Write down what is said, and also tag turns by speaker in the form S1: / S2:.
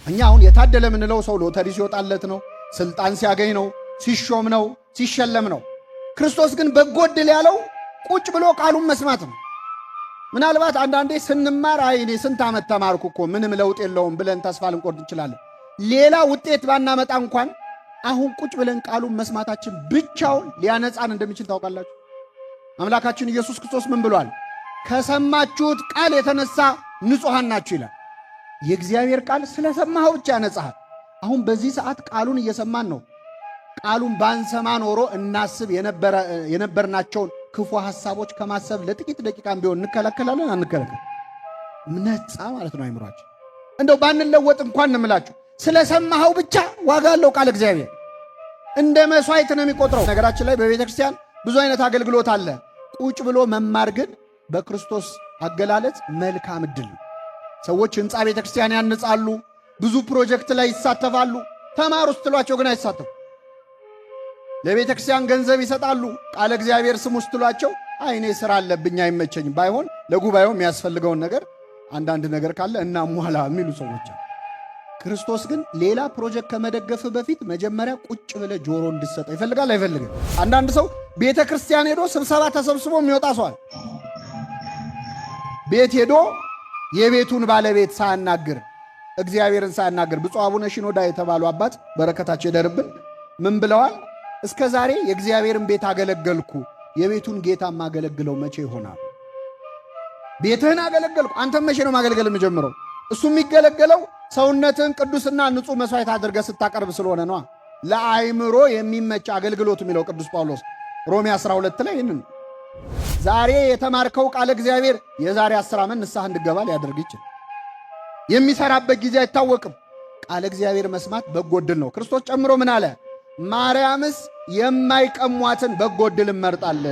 S1: እኛ አሁን የታደለ የምንለው ሰው ሎተሪ ሲወጣለት ነው፣ ስልጣን ሲያገኝ ነው፣ ሲሾም ነው፣ ሲሸለም ነው። ክርስቶስ ግን በጎ ዕድል ያለው ቁጭ ብሎ ቃሉን መስማት ነው። ምናልባት አንዳንዴ ስንማር አይ እኔ ስንት ዓመት ተማርኩ እኮ ምንም ለውጥ የለውም ብለን ተስፋ ልንቆርጥ እንችላለን። ሌላ ውጤት ባናመጣ እንኳን አሁን ቁጭ ብለን ቃሉን መስማታችን ብቻውን ሊያነጻን እንደሚችል ታውቃላችሁ። አምላካችን ኢየሱስ ክርስቶስ ምን ብሏል? ከሰማችሁት ቃል የተነሳ ንጹሐን ናችሁ ይላል። የእግዚአብሔር ቃል ስለሰማኸው ብቻ ያነጻሃል። አሁን በዚህ ሰዓት ቃሉን እየሰማን ነው። ቃሉን ባንሰማ ኖሮ እናስብ የነበርናቸውን ክፉ ሐሳቦች ከማሰብ ለጥቂት ደቂቃም ቢሆን እንከለከላለን አንከለከል? ነጻ ማለት ነው አይምሯችን። እንደው ባንለወጥ እንኳን እንምላችሁ ስለሰማኸው ብቻ ዋጋ አለው ቃል እግዚአብሔር እንደ መስዋዕት ነው የሚቆጥረው። ነገራችን ላይ በቤተ ክርስቲያን ብዙ አይነት አገልግሎት አለ። ቁጭ ብሎ መማር ግን በክርስቶስ አገላለጽ መልካም ዕድል ነው። ሰዎች ሕንፃ ቤተ ክርስቲያን ያንጻሉ፣ ብዙ ፕሮጀክት ላይ ይሳተፋሉ። ተማሩ ስትሏቸው ግን አይሳተፉ። ለቤተ ክርስቲያን ገንዘብ ይሰጣሉ። ቃለ እግዚአብሔር ስሙ ስትሏቸው አይ እኔ ስራ አለብኝ አይመቸኝም፣ ባይሆን ለጉባኤው የሚያስፈልገውን ነገር አንዳንድ ነገር ካለ እናሟላ የሚሉ ሰዎች አሉ። ክርስቶስ ግን ሌላ ፕሮጀክት ከመደገፍ በፊት መጀመሪያ ቁጭ ብለህ ጆሮ እንድትሰጠው ይፈልጋል። አይፈልግም? አንዳንድ ሰው ቤተ ክርስቲያን ሄዶ ስብሰባ ተሰብስቦ የሚወጣ ሰዋል። ቤት ሄዶ የቤቱን ባለቤት ሳያናግር፣ እግዚአብሔርን ሳያናግር። ብፁዕ አቡነ ሽኖዳ የተባሉ አባት፣ በረከታቸው ይደርብን፣ ምን ብለዋል? እስከ ዛሬ የእግዚአብሔርን ቤት አገለገልኩ፣ የቤቱን ጌታ ማገለግለው መቼ ይሆናል? ቤትህን አገለገልኩ፣ አንተም መቼ ነው ማገልገል የምጀምረው? እሱ የሚገለገለው ሰውነትህን ቅዱስና ንጹሕ መሥዋዕት አድርገህ ስታቀርብ ስለሆነ ነዋ። ለአይምሮ የሚመች አገልግሎት የሚለው ቅዱስ ጳውሎስ ሮሜ 12 ላይ ይህንን። ዛሬ የተማርከው ቃለ እግዚአብሔር የዛሬ 10 ዓመት ንስሐ እንድገባ ሊያደርግ ይችላል። የሚሰራበት ጊዜ አይታወቅም። ቃለ እግዚአብሔር መስማት በጎ ዕድል ነው። ክርስቶስ ጨምሮ ምን አለ? ማርያምስ የማይቀሟትን በጎ ዕድል መርጣለች።